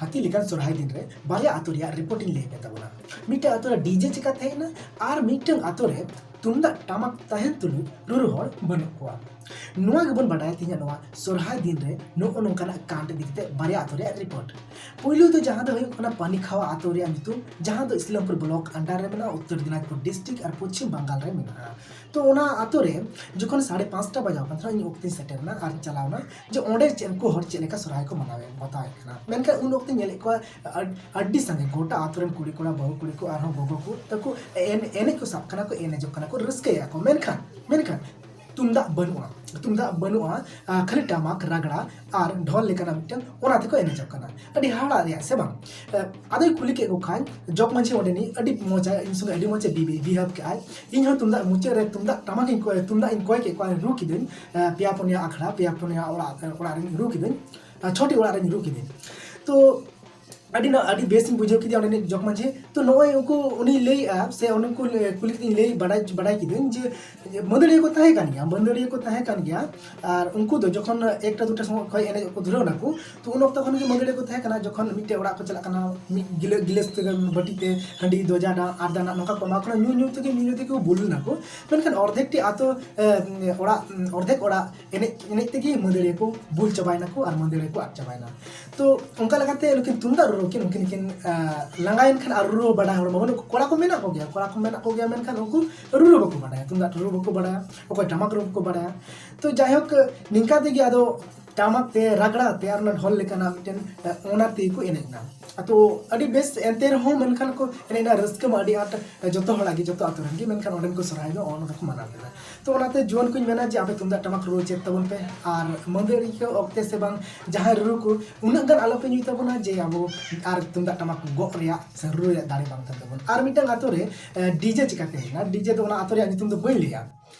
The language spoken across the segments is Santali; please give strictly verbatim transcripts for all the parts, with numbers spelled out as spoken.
ᱦᱟᱹᱛᱤ ᱞᱮᱠᱟᱱ ᱥᱚᱨᱦᱟᱭ ᱫᱤᱱ ᱨᱮ ᱵᱟᱨᱭᱟ ᱟᱛᱳ ᱨᱮᱭᱟᱜ ᱨᱤᱯᱳᱨᱴ ᱤᱧ ᱞᱟᱹᱭ ᱟᱯᱮ ᱛᱟᱵᱚᱱᱟ᱾ ᱢᱤᱫᱴᱟᱝ ᱟᱛᱳ ᱨᱮ ᱰᱤᱡᱮ ᱪᱮᱠᱟ ᱛᱟᱦᱮᱸ ᱠᱟᱱᱟ ᱟᱨ ᱢᱤᱫᱴᱟᱝ ᱟᱛᱳ ᱨᱮ ᱛᱩᱢᱫᱟᱜ ᱴᱟᱢᱟᱠ ᱛᱟᱦᱮᱱ ᱛᱩᱞᱩᱡ ᱨᱩᱨᱩ ᱦᱚᱲ ᱵᱟᱹᱱᱩᱜ ᱠᱚᱣᱟ᱾ ᱱᱚᱣᱟ ᱜᱮᱵᱚᱱ ᱵᱟᱰᱟᱭᱟ ᱛᱮᱦᱮᱧᱟᱜ ᱱᱚᱣᱟ ᱥᱚᱨᱦᱟᱭ ᱫᱤᱱ ᱨᱮ ᱱᱚᱜᱼᱚ ᱱᱚᱝᱠᱟᱱᱟᱜ ᱠᱟᱱᱰ ᱤᱫᱤ ᱠᱟᱛᱮ ᱵᱟᱨᱭᱟ ᱟᱛᱳ ᱨᱮᱭᱟᱜ ᱨᱤᱯᱳᱨᱴ᱾ ᱯᱳᱭᱞᱳ ᱫᱚ ᱡᱟᱦᱟᱸ ᱫᱚ ᱦᱩᱭᱩᱜ ᱠᱟᱱᱟ ᱯᱟᱱᱤᱠᱷᱟᱣᱟ ᱟᱛᱳ ᱨᱮᱭᱟᱜ ᱧᱩᱛᱩᱢ, ᱡᱟᱦᱟᱸ ᱫᱚ ᱤᱥᱞᱟᱢᱯᱩᱨ ᱵᱞᱚᱠ ᱟᱱᱰᱟᱨ ᱨᱮ ᱢᱮᱱᱟᱜᱼᱟ, ᱩᱛᱛᱚᱨ ᱫᱤᱱᱟᱡᱽᱯᱩᱨ ᱰᱤᱥᱴᱨᱤᱠᱴ ᱟᱨ ᱯᱚᱪᱷᱤᱢ ᱵᱟᱝᱜᱟᱞ ᱨᱮ ᱢᱮᱱᱟᱜᱼᱟ᱾ ᱛᱚ ᱚᱱᱟ ᱟᱛᱳ ᱨᱮ ᱡᱚᱠᱷᱚᱱ ᱥᱟᱲᱮ ᱯᱟᱸᱪᱴᱟ ᱵᱟᱡᱟᱣ ᱠᱟᱱ ᱛᱟᱦᱮᱱᱟ, ᱤᱧ ᱚᱠᱛᱮᱧ ᱥᱮᱴᱮᱨ ᱮᱱᱟ ᱟᱨ ᱪᱟᱞᱟᱣ ᱮᱱᱟ ᱡᱮ ᱚᱸᱰᱮ ᱪᱮᱫ ᱩᱱᱠᱩ ᱦᱚᱲ ᱪᱮᱫ ᱞᱮᱠᱟ ᱥᱚᱨᱦᱟᱭ ᱠᱚ ᱢᱟᱱᱟᱣᱮᱫ ᱵᱟᱛᱟᱣᱮᱫ ᱠᱟᱱᱟ᱾ ᱢᱮᱱᱠᱷᱟᱱ ᱩᱱ ᱚᱠᱛᱮᱧ ᱧᱮᱞᱮᱫ ᱠᱚᱣᱟ ᱟᱹᱰ- ᱟᱹᱰᱤ ᱥᱟᱸᱜᱮ ᱜᱚᱴᱟ ᱟᱛᱳ ᱨᱮᱱ ᱠᱩᱲᱤ ᱠᱚᱲᱟ, ᱵᱟᱹᱦᱩ ᱠᱩᱲᱤ ᱠᱚ, ᱟᱨᱦᱚᱸ ᱜᱚᱜᱚ ᱠᱚ ᱛᱟᱠᱚ ᱮᱱ- ᱮᱱᱮᱡ ᱠᱚ ᱥᱟᱵ ᱠᱟᱱᱟ ᱠᱚ, ᱮᱱᱮᱡᱚᱜ ᱠᱟᱱᱟ ᱠᱚ, ᱨᱟᱹᱥᱠᱟᱹᱭᱮᱫᱼᱟ ᱠᱚ᱾ ᱢᱮᱱᱠᱷᱟᱱ ᱢᱮᱱᱠᱷᱟᱱ ᱛᱩᱢᱫᱟᱜ ᱵᱟᱹᱱᱩᱜᱼᱟ, ᱛᱩᱢᱫᱟᱜ ᱵᱟᱹᱱᱩᱜᱼᱟ, ᱟᱨ ᱠᱷᱟᱹᱞᱤ ᱴᱟᱢᱟᱠ, ᱨᱟᱜᱽᱲᱟ ᱟᱨ ᱰᱷᱚᱞ ᱞᱮᱠᱟᱱᱟᱜ ᱢᱤᱫᱴᱟᱝ, ᱚᱱᱟ ᱛᱮᱠᱚ ᱮᱱᱮᱡᱚᱜ ᱠᱟᱱᱟ᱾ ᱟᱹᱰᱤ ᱦᱟᱦᱟᱲᱟᱜ ᱨᱮᱭᱟᱜ ᱥᱮ ᱵᱟᱝ? ᱟᱫᱚᱭ ᱠᱩᱞᱤ ᱠᱮᱫ ᱠᱚ ᱠᱷᱟᱱ ᱡᱚᱜᱽ ᱢᱟᱹᱡᱷᱤ ᱚᱸᱰᱮᱱᱤᱡ ᱟᱹᱰᱤ ᱢᱚᱡᱟ, ᱤᱧ ᱥᱚᱸᱜᱮ ᱟᱹᱰᱤ ᱢᱚᱡᱽ ᱮ ᱵᱤ- ᱵᱤᱦᱮᱵᱽ ᱠᱮᱜᱼᱟᱭ᱾ ᱤᱧ ᱦᱚᱸ ᱛᱩᱢᱫᱟᱜ ᱢᱩᱪᱟᱹᱫ ᱨᱮ ᱛᱩᱢᱫᱟᱜ ᱴᱟᱢᱟᱠ ᱤᱧ ᱠᱚᱭ, ᱛᱩᱢᱫᱟᱜ ᱤᱧ ᱠᱚᱭ ᱠᱮᱫ ᱠᱚᱣᱟ, ᱨᱩ ᱠᱤᱫᱟᱹᱧ᱾ ᱯᱮᱭᱟ ᱯᱩᱱᱭᱟ ᱟᱠᱷᱲᱟ, ᱯᱮᱭᱟ ᱯᱩᱱᱭᱟ ᱚᱲᱟᱜ, ᱚᱲᱟᱜ ᱨᱤᱧ ᱨᱩ ᱠᱤᱫᱟᱹᱧ᱾ ᱪᱷᱚᱴᱤ ᱚᱲᱟᱜ ᱨᱤᱧ ᱨᱩ ᱠᱤᱫᱟᱹᱧ᱾ ᱛᱚ ᱟᱹᱰᱤ ᱱᱟ- ᱟᱹᱰᱤ ᱵᱮᱥ ᱤᱧ ᱵᱩᱡᱷᱟᱹᱣ ᱠᱮᱫᱮᱭᱟ ᱚᱸᱰᱮᱱᱤᱡ ᱡᱚᱜᱽ ᱢᱟᱹᱡᱷᱤ᱾ ᱛᱚ ᱱᱚᱜᱼᱚᱭ ᱩᱱᱠᱩ ᱩᱱᱤ ᱞᱟᱹᱭᱮᱜᱼᱟ ᱥᱮ ᱩᱱᱠᱩ ᱠᱩᱞᱤ ᱠᱟᱛᱮᱧ ᱞᱟᱹᱭ ᱵᱟᱰᱟᱭ ᱵᱟᱰᱟᱭ ᱠᱤᱫᱟᱹᱧ ᱡᱮ ᱢᱟᱹᱫᱟᱹᱲᱤᱭᱟᱹ ᱠᱚ ᱛᱟᱦᱮᱸ ᱠᱟᱱ ᱜᱮᱭᱟ, ᱢᱟᱹᱫᱟᱹᱲᱤᱭᱟᱹ ᱠᱚ ᱛᱟᱦᱮᱸ ᱠᱟᱱ ᱜᱮᱭᱟ᱾ ᱟᱨ ᱩᱱᱠᱩ ᱫᱚ ᱡᱚᱠᱷᱚᱱ ᱮᱠᱴᱟ ᱫᱩᱴᱟ ᱥᱚᱢᱚᱭ ᱠᱷᱚᱱ ᱮᱱᱮᱡ ᱠᱚ ᱫᱷᱩᱨᱟᱹᱣ ᱱᱟᱠᱚ, ᱛᱚ ᱩᱱ ᱚᱠᱛᱚ ᱠᱷᱚᱱ ᱜᱮ ᱢᱟᱹᱫᱟᱹᱲᱤᱭᱟᱹ ᱠᱚ ᱛᱟᱦᱮᱸ ᱠᱟᱱᱟ᱾ ᱡᱚᱠᱷᱚᱱ ᱢᱤᱫᱴᱮᱡ ᱚᱲᱟᱜ ᱠᱚ ᱪᱟᱞᱟᱜ ᱠᱟᱱᱟ, ᱢᱤᱫ ᱜᱤᱞᱟᱹ- ᱜᱤᱞᱟᱹᱥ ᱛᱮ ᱵᱟᱹᱴᱤ ᱛᱮ ᱦᱟᱺᱰᱤ, ᱫᱚᱡᱟ ᱫᱟᱜ, ᱟᱨ ᱫᱟᱜ ᱱᱚᱝᱠᱟ ᱠᱚ ᱮᱢᱟ ᱠᱚ ᱠᱟᱱᱟ, ᱧᱩ ᱧᱩ ᱛᱮᱜᱮ ᱧᱩ ᱧᱩ ᱛᱮᱜᱮ ᱠᱚ ᱵᱩᱞ ᱱᱟᱠᱚ᱾ ᱢᱮᱱᱠᱷᱟᱱ ᱚᱨᱫᱷᱮᱠ ᱴᱤ ᱟᱛᱳ, ᱮ, ᱚᱲᱟᱜ, ᱚᱨᱫᱷᱮᱠ ᱚᱲᱟᱜ ᱮᱱᱮᱡ ᱮᱱᱮᱡ ᱛᱮᱜᱮ ᱢᱟᱹᱫᱟᱹᱲᱤᱭᱟᱹ ᱠᱚ ᱵᱩᱞ ᱪᱟᱵᱟᱭ ᱱᱟᱠᱚ ᱟᱨ ᱢᱟᱹᱫᱟᱹᱲᱤᱭᱟᱹ ᱠᱚ ᱟᱫ ᱪᱟᱵᱟᱭ ᱱᱟ᱾ ᱛᱚ ᱚᱱᱠᱟ ᱞᱮᱠᱟᱛᱮ ᱱᱩᱠᱤᱱ ᱛᱩᱢᱫᱟᱜ ᱨᱩᱨᱩ ᱠᱤᱱ, ᱩᱱᱠᱤᱱ ᱠᱤᱱ, ᱟ, ᱞᱟᱸᱜᱟᱭᱮᱱ ᱠᱷᱟᱱ ᱟᱨ ᱨᱩᱨᱩ ᱵᱟᱰᱟᱭ ᱦᱚᱲ ᱢᱟ ᱵᱟᱹᱱᱩᱜ ᱠᱚ, ᱠᱚᱲᱟ ᱠᱚ ᱢᱮᱱᱟᱜ ᱠᱚᱜᱮᱭᱟ, ᱠᱚᱲᱟ ᱠᱚ ᱢᱮᱱᱟᱜ ᱠᱚᱜᱮᱭᱟ, ᱢᱮᱱᱠᱷᱟᱱ ᱩᱱᱠᱩ ᱨᱩᱨᱩ ᱵᱟᱠᱚ ᱵᱟᱰᱟᱭᱟ, ᱛᱩᱢᱫᱟᱜ ᱨᱩᱨᱩ ᱵᱟᱠᱚ ᱵᱟᱰᱟᱭᱟ, ᱚᱠᱚᱭ ᱴᱟᱢᱟᱠ ᱨᱩ ᱵᱟᱠᱚ ᱵᱟᱰᱟᱭᱟ᱾ ᱛᱚ ᱡᱟᱭᱦᱳᱠ, ᱱᱤᱝᱠᱟ ᱛᱮᱜᱮ ᱟᱫᱚ ᱴᱟᱢᱟᱠ ᱛᱮ, ᱨᱟᱜᱽᱲᱟ ᱛᱮ ᱟᱨ ᱚᱱᱟ ᱰᱷᱚᱞ ᱞᱮᱠᱟᱱᱟᱜ ᱢᱤᱫᱴᱮᱱ, ᱟ, ᱚᱱᱟ ᱛᱮᱜᱮ ᱠᱚ ᱮᱱᱮᱡ ᱮᱱᱟ᱾ ᱛᱚ ᱟᱹᱰᱤ ᱵᱮᱥ, ᱮᱱᱛᱮ ᱨᱮᱦᱚᱸ ᱢᱮᱱᱠᱷᱟᱱ ᱠᱚ ᱮᱱᱮᱡ ᱮᱱᱟ, ᱨᱟᱹᱥᱠᱟᱹ ᱢᱟ ᱟᱹᱰᱤ ᱟᱸᱴ ᱡᱚᱛᱚ ᱦᱚᱲᱟᱜ ᱜᱮ, ᱡᱚᱛᱚ ᱟᱛᱳ ᱨᱮᱱ ᱜᱮ, ᱢᱮᱱᱠᱷᱟᱱ ᱚᱸᱰᱮᱱ ᱠᱚ ᱥᱚᱨᱦᱟᱭ ᱫᱚ ᱚᱱᱟ ᱫᱚᱠᱚ ᱢᱟᱱᱟᱣ ᱠᱮᱫᱟ᱾ ᱛᱚ ᱚᱱᱟᱛᱮ ᱡᱩᱣᱟᱹᱱ ᱠᱚᱧ ᱢᱮᱱᱟ ᱡᱮ ᱟᱯᱮ ᱛᱩᱢᱫᱟᱜ ᱴᱟᱢᱟᱠ ᱨᱩ ᱪᱮᱫ ᱛᱟᱵᱚᱱ ᱯᱮ, ᱟᱨ ᱢᱟᱹᱫᱟᱹᱲᱤᱭᱟᱹ ᱚᱠᱛᱮ ᱥᱮ ᱵᱟᱝ ᱡᱟᱦᱟᱸᱭ ᱨᱩᱨᱩ ᱠᱚ ᱩᱱᱟᱹᱜ ᱜᱟᱱ ᱟᱞᱚᱯᱮ ᱧᱩᱭ ᱛᱟᱵᱚᱱᱟ ᱡᱮ ᱟᱵᱚ ᱟᱨ ᱛᱩᱢᱫᱟᱜ ᱴᱟᱢᱟᱠ ᱜᱚᱜ ᱨᱮᱭᱟᱜ ᱥᱮ ᱨᱩ ᱨᱮᱭᱟᱜ ᱫᱟᱲᱮ ᱵᱟᱝ ᱛᱟᱦᱮᱱ ᱛᱟᱵᱚᱱᱟ᱾ ᱟᱨ ᱢᱤᱫᱴᱟᱝ ᱟᱛᱳ ᱨᱮ, ᱮ, ᱰᱤᱡᱮ ᱪᱤᱠᱟᱹᱛᱮ ᱦᱮᱡ ᱮᱱᱟ? ᱰᱤᱡᱮ ᱫᱚ ᱚᱱᱟ ᱟᱛᱳ ᱨᱮᱭᱟᱜ ᱧᱩᱛᱩᱢ ᱫᱚ ᱵᱟᱹᱧ ᱞᱟᱹᱭᱟ,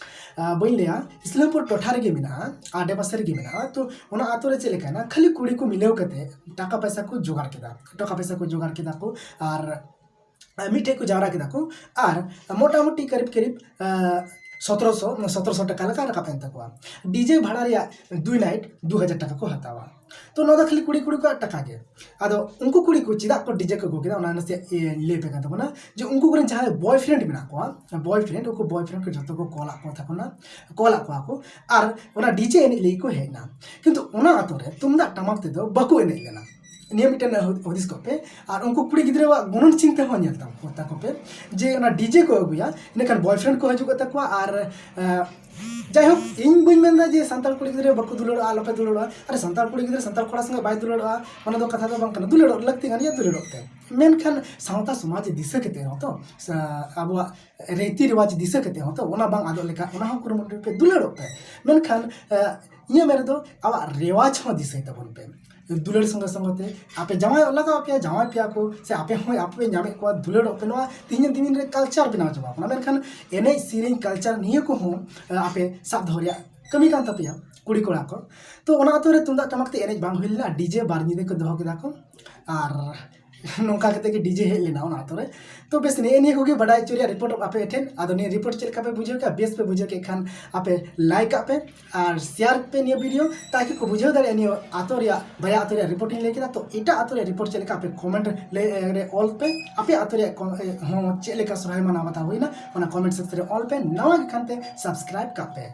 ᱟ, ᱵᱟᱹᱧ ᱞᱟᱹᱭᱟ, ᱤᱥᱞᱟᱢᱯᱩᱨ ᱴᱚᱴᱷᱟ ᱨᱮᱜᱮ ᱢᱮᱱᱟᱜᱼᱟ, ᱟᱰᱮᱯᱟᱥᱮ ᱨᱮᱜᱮ ᱢᱮᱱᱟᱜᱼᱟ᱾ ᱛᱚ ᱚᱱᱟ ᱟᱛᱳ ᱨᱮ ᱪᱮᱫ ᱞᱮᱠᱟᱭᱮᱱᱟ, ᱠᱷᱟᱹᱞᱤ ᱠᱩᱲᱤ ᱠᱚ ᱢᱤᱞᱟᱹᱣ ᱠᱟᱛᱮ ᱴᱟᱠᱟ ᱯᱚᱭᱥᱟ ᱠᱚ ᱡᱚᱜᱟᱲ ᱠᱮᱫᱟ, ᱴᱟᱠᱟ ᱯᱚᱭᱥᱟ ᱠᱚ ᱡᱚᱜᱟᱲ ᱠᱮᱫᱟ ᱠᱚ ᱟᱨ ᱢᱤᱫᱴᱷᱮᱡ ᱠᱚ ᱡᱟᱣᱨᱟ ᱠᱮᱫᱟ ᱠᱚ᱾ ᱟᱨ ᱢᱚᱴᱟᱢᱩᱴᱤ ᱠᱟᱨᱤᱵ ᱠᱟᱨᱤᱵ, ᱟ, ᱥᱚᱛᱨᱚᱥᱚ ᱥᱚᱛᱨᱚᱥᱚ ᱴᱟᱠᱟ ᱞᱮᱠᱟ ᱨᱟᱠᱟᱵ ᱮᱱ ᱛᱟᱠᱚᱣᱟ᱾ ᱰᱤᱡᱮ ᱵᱷᱟᱲᱟ ᱨᱮᱭᱟᱜ ᱫᱩᱭ ᱱᱟᱭᱤᱴ ᱫᱩ ᱦᱟᱡᱟᱨ ᱴᱟᱠᱟ ᱠᱚ ᱦᱟᱛᱟᱣᱟ᱾ ᱛᱚ ᱱᱚᱣᱟ ᱫᱚ ᱠᱷᱟᱹᱞᱤ ᱠᱩᱲᱤ ᱠᱩᱲᱤ ᱠᱚᱣᱟᱜ ᱴᱟᱠᱟ ᱜᱮ᱾ ᱟᱫᱚ ᱩᱱᱠᱩ ᱠᱩᱲᱤ ᱠᱚ ᱪᱮᱫᱟᱜ ᱠᱚ ᱰᱤᱡᱮ ᱠᱚ ᱟᱹᱜᱩ ᱠᱮᱫᱟ, ᱚᱱᱟ ᱱᱟᱥᱮ ᱞᱟᱹᱭ ᱯᱮ ᱠᱟᱱ ᱛᱟᱵᱚᱱᱟ, ᱡᱮ ᱩᱱᱠᱩ ᱠᱚᱨᱮᱱ ᱡᱟᱦᱟᱸᱭ ᱵᱚᱭᱯᱷᱨᱮᱱᱰ ᱢᱮᱱᱟᱜ ᱠᱚᱣᱟ, ᱵᱚᱭᱯᱷᱨᱮᱱᱰ, ᱩᱱᱠᱩ ᱵᱚᱭᱯᱷᱨᱮᱱᱰ ᱠᱚ ᱡᱚᱛᱚ ᱠᱚ ᱠᱚᱞᱟᱜ ᱠᱚ ᱛᱟᱠᱚᱱᱟ, ᱠᱚᱞᱟᱜ ᱠᱚᱣᱟ ᱠᱚ, ᱟᱨ ᱚᱱᱟ ᱰᱤᱡᱮ ᱮᱱᱮᱡ ᱞᱟᱹᱜᱤᱫ ᱠᱚ ᱦᱮᱡ ᱮᱱᱟ᱾ ᱠᱤᱱᱛᱩ ᱚᱱᱟ ᱟᱛᱳ ᱨᱮ ᱛᱩᱢᱫᱟᱜ ᱴᱟᱢᱟᱠ ᱛᱮᱫᱚ ᱵᱟᱠᱚ ᱮᱱᱮᱡ ᱞᱮᱱᱟ᱾ ᱱᱤᱭᱟᱹ ᱢᱤᱫᱴᱮᱱ ᱦᱩᱫᱤᱥ ᱠᱚᱜ ᱯᱮ᱾ ᱟᱨ ᱩᱱᱠᱩ ᱠᱩᱲᱤ ᱜᱤᱫᱽᱨᱟᱹᱣᱟᱜ ᱜᱩᱱᱟᱹᱱ ᱪᱤᱱᱛᱟᱹ ᱦᱚᱸ ᱧᱮᱞ ᱛᱟᱠᱚ ᱛᱟᱠᱚ ᱯᱮ, ᱡᱮ ᱚᱱᱟ ᱰᱤᱡᱮ ᱠᱚ ᱟᱹᱜᱩᱭᱟ, ᱤᱱᱟᱹᱠᱷᱟᱱ ᱵᱚᱭᱯᱷᱨᱮᱱᱰ ᱠᱚ ᱦᱤᱡᱩᱜ ᱛᱟᱠᱚᱣᱟ᱾ ᱟᱨ ᱡᱟᱭᱦᱳᱠ, ᱤᱧ ᱵᱟᱹᱧ ᱢᱮᱱᱫᱟ ᱡᱮ ᱥᱟᱱᱛᱟᱲ ᱠᱩᱲᱤ ᱜᱤᱫᱽᱨᱟᱹ ᱵᱟᱠᱚ ᱫᱩᱞᱟᱹᱲᱚᱜᱼᱟ, ᱟᱞᱚᱯᱮ ᱫᱩᱞᱟᱹᱲᱚᱜᱼᱟ᱾ ᱟᱨ ᱥᱟᱱᱛᱟᱲ ᱠᱩᱲᱤ ᱜᱤᱫᱽᱨᱟᱹ ᱥᱟᱱᱛᱟᱲ ᱠᱚᱲᱟ ᱥᱚᱸᱜᱮ ᱵᱟᱭ ᱫᱩᱞᱟᱹᱲᱚᱜᱼᱟ, ᱚᱱᱟ ᱫᱚ ᱠᱟᱛᱷᱟ ᱫᱚ ᱵᱟᱝ ᱠᱟᱱᱟ, ᱫᱩᱞᱟᱹᱲᱚᱜ ᱞᱟᱹᱠᱛᱤ ᱠᱟᱱ ᱜᱮᱭᱟ, ᱫᱩᱞᱟᱹᱲᱚᱜ ᱯᱮ᱾ ᱢᱮᱱᱠᱷᱟᱱ ᱥᱟᱶᱛᱟ ᱥᱚᱢᱟᱡᱽ ᱫᱤᱥᱟᱹ ᱠᱟᱛᱮ ᱦᱚᱸ ᱛᱚ, ᱥᱟ-, ᱟᱵᱚᱣᱟᱜ ᱨᱤᱛᱤ ᱨᱮᱣᱟᱡᱽ ᱫᱤᱥᱟᱹ ᱠᱟᱛᱮ ᱦᱚᱸ ᱛᱚ, ᱚᱱᱟ ᱵᱟᱝ ᱟᱫᱚᱜ ᱞᱮᱠᱟ, ᱚᱱᱟ ᱦᱚᱸ ᱠᱩᱨᱩᱢᱩᱴᱩᱭ ᱯᱮ, ᱫᱩᱞᱟᱹᱲᱚᱜ ᱯᱮ᱾ ᱢᱮᱱᱠᱷᱟᱱ ᱤᱧᱟᱹᱜ ᱢᱮᱱ ᱨᱮᱫᱚ ᱟᱵᱚᱣᱟᱜ ᱨᱮᱣᱟᱡᱽ ᱦᱚᱸ ᱫᱤᱥᱟᱹᱭ ᱛᱟᱵᱚᱱ ᱯᱮ᱾ ᱫᱩᱞᱟᱹᱲ ᱥᱚᱸᱜᱮ ᱥᱚᱸᱜᱮ ᱛᱮ ᱟᱯᱮ ᱡᱟᱶᱟᱭᱚᱜ ᱞᱟᱜᱟᱣ ᱯᱮᱭᱟ, ᱡᱟᱶᱟᱭ ᱯᱮᱭᱟ ᱠᱚ, ᱥᱮ ᱟᱯᱮ ᱦᱚᱸ ᱟᱯᱮ ᱯᱮ ᱧᱟᱢᱮᱫ ᱠᱚᱣᱟ, ᱫᱩᱞᱟᱹᱲᱚᱜ ᱯᱮ᱾ ᱱᱚᱣᱟ ᱛᱮᱦᱮᱧ ᱫᱤᱱ ᱨᱮ ᱠᱟᱞᱪᱟᱨ ᱵᱮᱱᱟᱣ ᱪᱟᱵᱟᱣ ᱠᱟᱱᱟ᱾ ᱢᱮᱱᱠᱷᱟᱱ ᱮᱱᱮᱡ ᱥᱮᱨᱮᱧ ᱠᱟᱞᱪᱟᱨ ᱱᱤᱭᱟᱹ ᱠᱚᱦᱚᱸ ᱟᱯᱮ ᱥᱟᱵ ᱫᱚᱦᱚ ᱨᱮᱭᱟᱜ ᱠᱟᱹᱢᱤ ᱠᱟᱱ ᱛᱟᱯᱮᱭᱟ ᱠᱩᱲᱤ ᱠᱚᱲᱟ ᱠᱚ᱾ ᱛᱚ ᱚᱱᱟ ᱟᱛᱳ ᱨᱮ ᱛᱩᱢᱫᱟᱜ ᱴᱟᱢᱟᱠ ᱛᱮ ᱮᱱᱮᱡ ᱵᱟᱝ ᱦᱩᱭ ᱞᱮᱱᱟ, ᱰᱤᱡᱮ ᱵᱟᱨ ᱧᱤᱫᱟᱹ ᱠᱚ ᱫᱚᱦᱚ ᱠᱮᱫᱟ ᱠᱚ᱾ ᱟᱨ ᱱᱚᱝᱠᱟ ᱠᱟᱛᱮ ᱜᱮ ᱰᱤᱡᱮ ᱦᱮᱡ ᱞᱮᱱᱟ ᱚᱱᱟ ᱟᱛᱳ ᱨᱮ᱾ ᱛᱚ ᱵᱮᱥ, ᱱᱤᱭᱟᱹ ᱱᱤᱭᱟᱹ ᱠᱚᱜᱮ ᱵᱟᱰᱟᱭ ᱦᱚᱪᱚ ᱨᱮᱭᱟᱜ ᱨᱤᱯᱳᱨᱴ ᱟᱯᱮ ᱴᱷᱮᱱ᱾ ᱟᱫᱚ ᱱᱤᱭᱟᱹ ᱨᱤᱯᱳᱨᱴ ᱪᱮᱫ ᱞᱮᱠᱟ ᱯᱮ ᱵᱩᱡᱷᱟᱹᱣ ᱠᱮᱫᱟ? ᱵᱮᱥ ᱯᱮ ᱵᱩᱡᱷᱟᱹᱣ ᱠᱮᱫ ᱠᱷᱟᱱ ᱟᱯᱮ ᱞᱟᱭᱤᱠ ᱟᱜ ᱯᱮ ᱟᱨ ᱥᱮᱭᱟᱨ ᱯᱮ ᱱᱤᱭᱟᱹ ᱵᱷᱤᱰᱤᱭᱳ, ᱛᱟᱠᱤ ᱠᱚ ᱵᱩᱡᱷᱟᱹᱣ ᱫᱟᱲᱮᱭᱟᱜᱼᱟ ᱱᱤᱭᱟᱹ ᱟᱛᱳ ᱨᱮᱭᱟᱜ, ᱵᱟᱨᱭᱟ ᱟᱛᱳ ᱨᱮᱭᱟᱜ ᱨᱤᱯᱳᱨᱴ ᱤᱧ ᱞᱟᱹᱭ ᱠᱮᱫᱟ᱾ ᱛᱚ ᱮᱴᱟᱜ ᱟᱛᱳ ᱨᱮᱭᱟᱜ ᱨᱤᱯᱳᱨᱴ ᱪᱮᱫ ᱞᱮᱠᱟ ᱟᱯᱮ ᱠᱚᱢᱮᱱᱴ ᱨᱮ ᱚᱞ ᱯᱮ᱾ ᱟᱯᱮ ᱟᱛᱳ ᱨᱮᱭᱟᱜ ᱠᱚ-, ᱮ, ᱦᱚᱸ ᱪᱮᱫ ᱞᱮᱠᱟ ᱥᱚᱨᱦᱟᱭ ᱢᱟᱱᱟᱣ ᱵᱟᱛᱟᱣ ᱦᱩᱭᱱᱟ, ᱚᱱᱟ ᱠᱚᱢᱮᱱᱴ ᱥᱮᱠᱥᱚᱱ ᱨᱮ ᱚᱞ ᱯᱮ᱾ ᱱᱟᱣᱟ ᱜᱮ ᱠᱷᱟᱱ ᱯᱮ ᱥᱟᱵᱥᱠᱨᱟᱭᱤᱵ ᱠᱟᱜ ᱯᱮ᱾